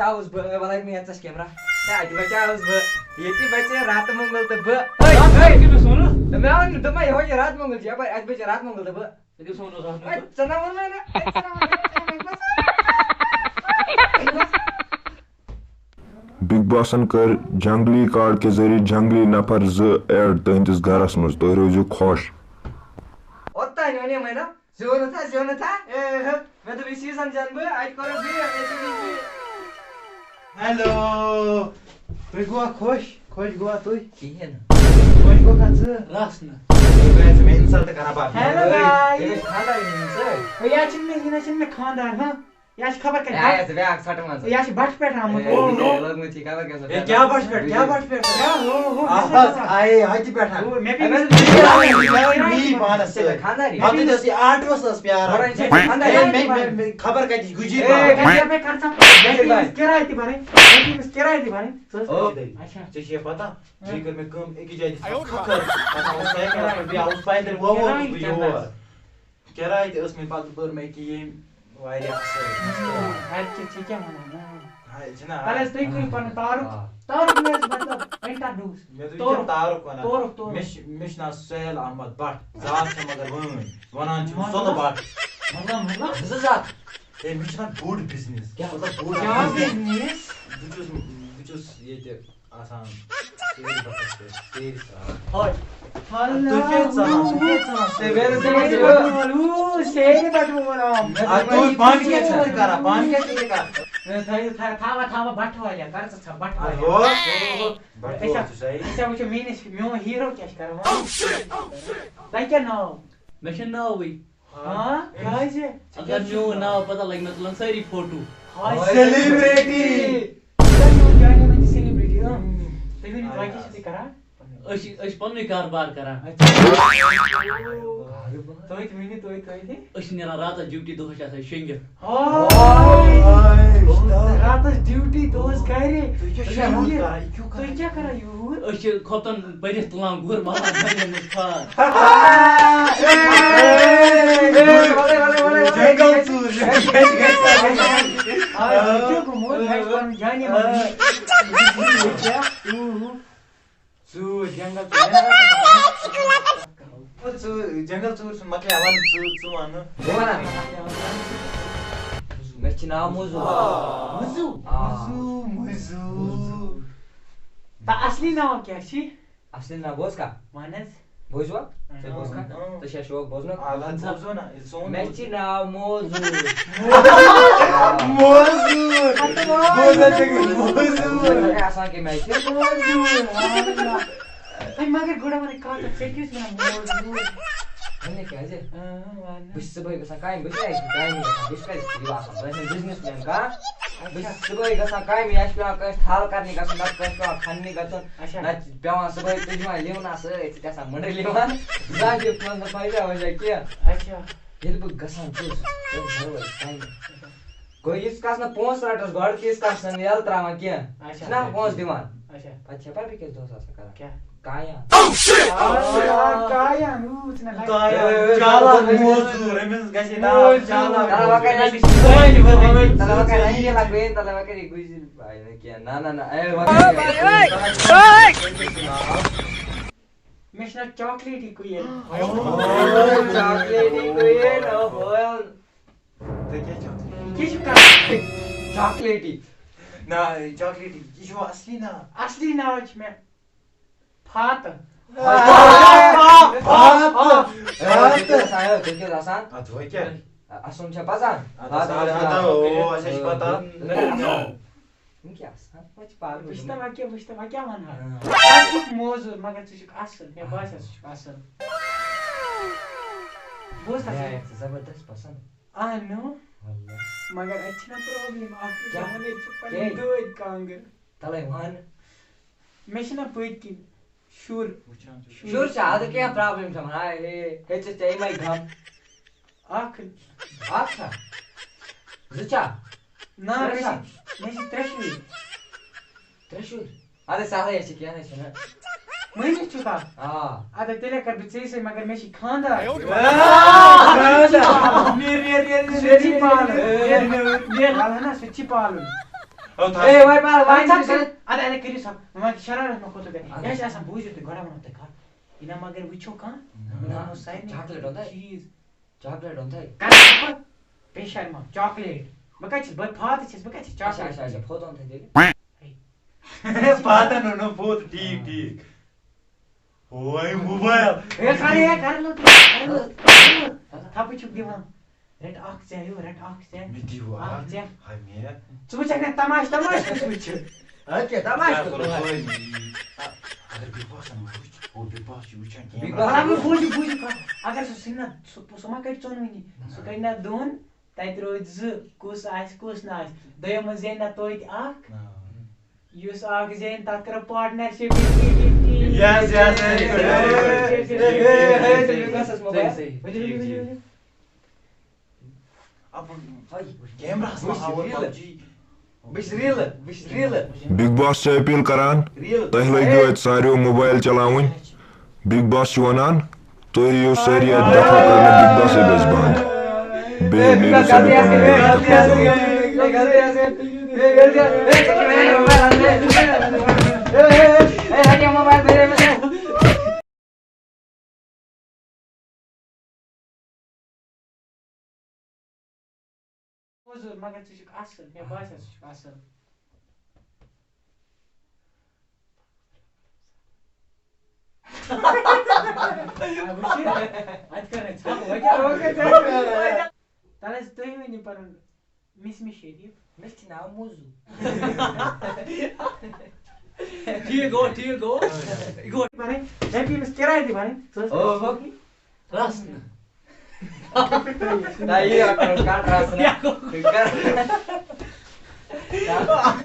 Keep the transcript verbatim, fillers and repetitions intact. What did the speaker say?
بچاوُس بہٕ، اے، وَلہٕ مےٚ یَتھ ژَس کیمرہ۔ ہے، اَتہِ بچاوُس بہٕ۔ ییٚتہِ بچے راتہٕ مۄنٛگُل تہٕ بہٕ۔ ہے، ہے، کٔمِس ووٚنُس؟ مےٚ ووٚن، دوٚپمَے، یِہوٚے چھِ راتہٕ مۄنٛگُل چھِ یَپٲرۍ، اَتہِ بچے راتہٕ مۄنٛگُل تہٕ بہٕ۔ کٔمِس ووٚنُس راتہٕ ہے، مۄنٛگُل؟ ژٕ نہ ووٚن مےٚ نہ، ہے، ژٕ نہ ووٚن مےٚ نہ۔ بگ باسن کٔر جنگلی کاڈ کہِ ذٔریعہٕ جنگلی نفر زٕ ایڈ تُہنٛدِس گرس منٛز۔ تُہۍ روٗزِو خۄش۔ اوٚتام وَنے مےٚ نہ۔ زیوٗنُتھ ہا، زیوٗنُتھ ہا۔ اے، ہے، مےٚ دوٚپ، یہِ سیٖزن زینہٕ بہٕ، اَتہِ کَرو بیٚیہِ، اَتہِ کَرو بیٚیہِ۔ ہیلو، تُہۍ گوٚوا خۄش؟ خۄش گوٚوا تُہۍ؟ کِہیٖنۍ نہٕ۔ خۄش گوٚو کَتھ ژٕ؟ رَس نہٕ۔ تُہۍ ٲسِو مےٚ insult کران، بَس۔ ہیلو، ہے، گاے۔ یہِ گژھِ خانٛدار یِنۍ سۭتۍ۔ ہے، یہِ چھِنہٕ مےٚ، یہِ نہ چھِنہٕ مےٚ خانٛدار، ہاں۔ یہِ چھِ خبر کَتہِ ہے، بَٹھ-، یہِ ژٕ بیٛاکھ ژھَٹہٕ منٛز۔ یہِ چھِ بَٹھٕ پٮ۪ٹھ آمُت۔ ہے، او، یہِ او۔ لوٚگمُت چھِ خبر کیٛاہ سا ہے، کیٛاہ بَٹھٕ پٮ۪ٹھ؟ کیٛاہ بَٹھٕ پٮ۪ٹھ؟ کیٛاہ؟ او، او، آ، مےٚ بَس، چھَنہٕ آے ہَتہِ پٮ۪ٹھ۔ او، مےٚ ہے، پیٚیہِ مےٚ أمِس دوٚپ، یہِ کیٛاہ یہِ آیہِ؟ خانٛداری۔ یہِ آیہِ پانَس سۭتۍ۔ خانٛداری۔ ہَتہٕ دِژ یہِ آٹوَس ٲس پیٛاران۔ وَنان چھِ خانٛداری۔ ہے، مےٚ، مےٚ، مےٚ خبر کَتِچ گُجی ہے، پانہٕ۔ کَتہِ چھےٚ مےٚ کَر ژٕ؟ مےٚ پیٚیہِ أمِس کِراے تہِ بَرٕنۍ، مےٚ پیٚیہِ أمِس کِراے تہِ بَرٕنۍ۔ ژٕ ٲس او، اَچھا۔ ژےٚ چھےٚ پَتہ، بیٚیہِ کٔر مےٚ کٲم، أکِس جایہِ دِژ مےٚ کھَکھٕر، پَتہٕ آوُس سایکَلَس پٮ۪ٹھ، بیٚیہِ آوُس پایدٔلۍ، وۄنۍ ووتُس بہٕ یور۔ کِراے تہِ ٲس مےٚ پَتہٕ بٔر مےٚ کہِ ییٚمۍ واریاہ اَصٕل۔ اَدٕ کیٛاہ، ژےٚ کیٛاہ وَنان؟ آ۔ ہاے، چھِنہ آ، آ۔ تُہۍ کٔرِو پَنُن تعارُف۔ آ۔ تعارُف نہٕ حظ، مطلب، introduce۔ مےٚ دوٚپ، یہِ کیٛاہ تعارُف۔ تعارُف وَنان؟ تعارُف، تعارُف۔ مےٚ چھِ، مےٚ چھُ ناو سہیل احمد بھٹ، ذات چھےٚ مگر وٲنۍ، وَنان چھِ مطلب؟ سۄنہٕ بھٹ۔ مطلب، مطلب؟ زٕ ذات۔ ہے، مےٚ چھُ ناو بوٚڑ business۔ کیٛاہ؟ مطلب، بوٚڑ کیٛاہ business؟ Business؟ بہٕ چھُس، بہٕ چھُس ییٚتہِ آسان سیرِ بَٹھَس پٮ۪ٹھ، سیرِ سان۔ ہاے۔ تُہۍ کیٛازِ ژَلان؟ تُہۍ کیٛازِ ژَلان؟ ہے، ویرٕ تُہۍ کیٛازِ ژَلان؟ اوٗ، سیرِ بَٹھٕ وول آم۔ اَدٕ تُہۍ پانہٕ کیٛازِ چھِو یِتھ کَران؟ پانہٕ کیٛازِ چھِو یِتھ کَران؟ ہے، تھٲیِو، تھا-، تھاوان، تھاوان بَٹھٕ والیٚن، کَر ژٕ ژھا بَٹھٕ اَدٕ والیٚن۔ ہو، بَٹھٕ أسۍ وول ہا، چھُ سَے۔ أسۍ ہا وٕچھو میٛٲنِس، میون hero کیٛاہ چھُ کَران، وَن۔ تۄہہِ کیٛاہ ناو؟ مےٚ چھُنہٕ ناوٕے۔ ہاں، کیٛازِ؟ اگر میون ناو پتہ لگہِ، مےٚ تُلن سٲری فوٹو۔ ہاے، celebrity۔ تُہۍ ؤنِو، جانہِ منٛز چھِ celebrity، اۭں۔ تُہۍ ؤنِو، تۄہہِ کیٛاہ چھِو تُہۍ کران؟ أسۍ چھِ، أسۍ چھِ پننُے کاربار کران۔ اچھا۔ تُہۍ تہِ ؤنِو، تُہۍ، تُہۍ تہِ۔ أسۍ چھِ نیران راتس ڈیوٹی، دۄہس چھِ آسان شۄنٛگِتھ۔ ہاے۔ ہاے۔ راتس ڈیوٹی، دۄہس گرِ۔ تُہۍ کیٛاہ چھِو یوٗت کران؟ یہِ کیٛاہ کران؟ تُہۍ کیٛاہ کران یوٗت؟ أسۍ چھِ کھۄفتن پٔرِتھ تُلان گُر، ماران گرٮ۪ن منٛز پھاڑ۔ جنگل ژوٗر۔ آ، یہِ کیٛاہ گوٚمُت؟ اَسہِ پَنُن جانی منٛز۔ ژوٗر، جنگل ژوٗر۔ ژوٗر، جنگل ژوٗر چھُنہٕ مۄکلیٛاوان، ژٕ، ژٕ وَنہٕ۔ بہٕ وَنہٕ۔ مےٚ چھِ ناو موضوٗع۔ موضوٗع؟ آ۔ موضوٗع، موضوٗع۔ تہٕ اَصلی ناو کیٛاہ چھِ؟ اصلی ناو بوز کھا؟ وَن حظ۔ بوزوا؟ ژےٚ بوز کھا؟ اۭں۔ ژےٚ چھا شوق بوزنُک؟ آ، لگ بوزو نا، ییٚلہِ سون مےٚ چھِ ناو موضوٗر۔ موضوٗر۔ بوز حظ ژےٚ کیٛاہ موضوٗر۔ آسان کہِ مےٚ چھِ موضوٗر۔ ہے، مگر گۄڈٕ وَنٕے کَتھ اَکھ، ژےٚ کیٛاہ چھُکھ وَنان موضوٗر؟ وَنٕے کیٛازِ؟ اۭں، وَن۔ بہٕ چھُس صُبحٲے گژھان کامہِ، بہٕ چھُس نہٕ اَتہِ کامہِ گژھان، بہٕ چھُس کَتہِ یہِ آسان، بہٕ چھُس business man کانٛہہ۔ بہٕ چھُس صُبحٲے گژھان کامہِ، یا چھُ پٮ۪وان کٲنٛسہِ تھل کَرنہِ گژھُن، نَتہٕ کٲنٛسہِ پٮ۪وان کھَننہِ گژھُن۔ اچھا۔ نَتہٕ چھِ پٮ۪وان صُبحٲے تُجہِ مَنٛز لِونَس سۭتۍ، سُہ تہِ آسان مٔنٛڈٕلۍ یِوان۔ زانٛہہ تہِ پانَس نہٕ پَزِ وَجہ کینٛہہ۔ اچھا۔ ییٚلہِ بہٕ گژھان چھُس، تٔمۍ گَرٕ وٲلِس کامہِ۔ گوٚو ییٖتِس کالَس نہٕ پونٛسہٕ رَٹَس گۄڈٕ، تیٖتِس کالَس نہٕ یَلہٕ ترٛاوان کینٛہہ۔ اچھا۔ چھِنہ پونٛسہٕ دِوان۔ اچھا۔ پَتہٕ چھےٚ پَے بہٕ کیٛاہ چھُس دۄہَس آسان کَران؟ کیٛاہ؟ کایان۔ آ، کایان، اوٗ، ژٕ نہ کایان۔ چالاک موزوٗر، أمِس گژھِ ہے ناو چالاک تَلہٕ وۄنۍ کَرِ موزوٗر۔ اَسہِ تَلہٕ وۄنۍ کَرِ یہِ لَگٲیِن، تَلہٕ وۄنۍ کَرِ یہِ گُجِر۔ نہ، نہ، نہ، اے، وۄنۍ کَرِ یہِ۔ مےٚ چھُ ناو چاکلیٹی کویل۔ اوہ، چاکلیٹی کویل، اوہ۔ تُہۍ کیٛاہ چھِو؟ یہِ کیٛاہ چھُ کران؟ چاکلیٹی۔ نہ، چاکلیٹی، یہِ چھُ اصلی ناو۔ اصلی ناو چھُ مےٚ فاتہٕ۔ فاتہٕ۔ فاتہٕ۔ اے، تُہۍ کیٛاہ حظ آسان؟ اَدٕ وۄنۍ کیٛاہ؟ اَسُن چھا پَزان؟ اَدٕ فاتہٕ، اَدٕ، اَدٕ، اَدٕ، او، اَسہِ حظ چھِ پَتہ۔ نہ، نہ، نہ۔ یِم کیٛاہ آسان؟ وۄنۍ چھِ پاگل وٕچھ تہٕ گٔمٕتۍ۔ وۄنۍ کیٛاہ، وٕچھ تہٕ وۄنۍ کیٛاہ وَنہٕ ہا؟ آ۔ ژٕ چھُکھ موزوٗر، مگر ژٕ چھُکھ اَصٕل۔ مےٚ آ۔ باسان ژٕ چھُکھ اَصٕل۔ بوز تَتھ مےٚ منٛز۔ آیَکھ ژٕ زبردست پَسنٛد۔ اہنو۔ واللہ۔ مگر اَتہِ چھِنہ problem اَکھ، کیٛاہ؟ ییٚتہِ چھِ پَنٕنۍ کیٛاہ؟ دٲدۍ کانٛگٕر۔ تَلَے وَن۔ مےٚ چھِنہ پٔتۍ کِنۍ شُر۔ وٕچھان چھُس۔ شُر۔ شُر چھا؟ اَدٕ کیٛاہ problem چھےٚ وَنان؟ ہاے ہے، ہیٚژٕس ژےٚ یِمَے غم۔ اَکھ۔ اَکھ چھا؟ زٕ چھا؟ نہ، ترٛےٚ مےٚ چھِ، چھا؟ مےٚ چھِ ترٛےٚ شُرۍ۔ ترٛےٚ شُرۍ؟ اَدٕ سہلٕے چھِ، کینٛہہ نہ چھُنہٕ۔ مٲنِتھ چھُکھا؟ آ۔ اَدٕ تیٚلے کَرٕ بہٕ ژےٚ سۭتۍ، مگر مےٚ چھِ خانٛدار۔ آ، خانٛدار۔ نیر، نیر، نیر، نیر، سُہ تہِ نیر، پالُن۔ نیر، نیر، نیر۔ وَلہٕ ہنا، سُہ تہِ پالُن۔ اے وای پار وای اَدٕ ژَٹ ژَٹ۔ اَدٕ اَدٕ کٔرِو سا، وۄنۍ شرارت مہ کھوتو بیٚیہِ۔ اَدٕ۔ یہِ چھِ آسان، بوٗزِو تُہۍ، گۄڈٕ وَنو تۄہہِ کَتھ۔ یہِ نہ مگر وٕچھو کانٛہہ، نہ۔ یِمو سارنٕے چاکلیٹ اوٚن تۄہہِ؟ چیٖز۔ چاکلیٹ اوٚن تۄہہِ؟ کَتھ چھِ بہٕ؟ بے شرما، چاکلیٹ۔ بہٕ کَتہِ چھُس؟ بہٕ فاتہٕ چھُس، بہٕ کَتہِ چھُس اچھا، چاکلیٹ؟ اچھا، اچھا، فوت اوٚن تۄہہِ تیٚلہِ؟ ہے۔ فاتَن اوٚن نہٕ فوت، ٹھیٖک، ٹھیٖک۔ اوے موبایل۔ ہے، کر، ہے، کر لوٚت، کر لوٚت، کر لوٚت۔ تھپہٕ چھُکھ دِوان۔ رٹ اکھ ژےٚ، ہیو، رٹ اکھ ژےٚ۔ مےٚ دِیِو اکھ اکھ۔ ژےٚ۔ ہاے مےٚ۔ ژٕ وٕچھکھ نہ تماش، تماش کُس وٕچھِ؟ اَدٕ کیٛاہ، تماش کُس وٕچھِ؟ اگر بگ باس وٕچھ، او بگ باس چھُ وٕچھان بگ کیمرہ۔ باس۔ آ، وۄنۍ بوٗزِو، بوٗزِو کتھ۔ اگر سُہ سِنہ، سُہ، سُہ ما کڑِ ژۄنوٕنی؟ سُہ کڑِ نہ دۄن، تتہِ روزِ زٕ، کُس آسہِ، کُس نہٕ آسہِ۔ دوٚیو منٛز زینہِ نہ توتہِ اکھ۔ آ۔ یُس اکھ زینہِ، تتھ کرو partnership. Yes, yes, very good, very good۔ صحیح، صحیح۔ ؤلِو، ؤلِو، ؤلِو، ؤلِو۔ اب کیمرہ ہس منٛز ہاوو پب جی۔ بگ باس چھِ اپیل کران، تۄہہِ لٲگِو اتہِ ساروِیو موبایل چلاوٕنۍ۔ بگ باس چھُ ونان، تُہۍ یِیِو سٲری اتہِ دفعہ کرنہٕ، بگ باسٕے گژھِ بند۔ بیٚیہِ نیٖرِو سٲری پنُن گرٕ دفعہ دفعہ۔ موٚزوٗر، مگر ژٕ چھُکھ اَصٕل، مےٚ باسان ژٕ چھُکھ اَصٕل۔ آ، وٕچھ یہِ، اَتہِ کَرَے ژھۄپہٕ، وۄنۍ کیٛاہ؟ تَلہٕ حظ، تُہۍ ؤنِو پَنُن۔ مِس مِس شریٖف۔ مےٚ چھُ ناو موزوٗ۔ ٹھیٖک گوٚو، ٹھیٖک گوٚو۔ یہِ گوٚو۔ بَرٕنۍ، دَپہِ ییٚمِس کِراے تہِ بَرٕنۍ، سُہ حظ او، ہو۔ رَسنہٕ۔ نہ، یہِ اَکھ کَر، کَر رَسنہٕ۔ یہِ اَکھ کَر۔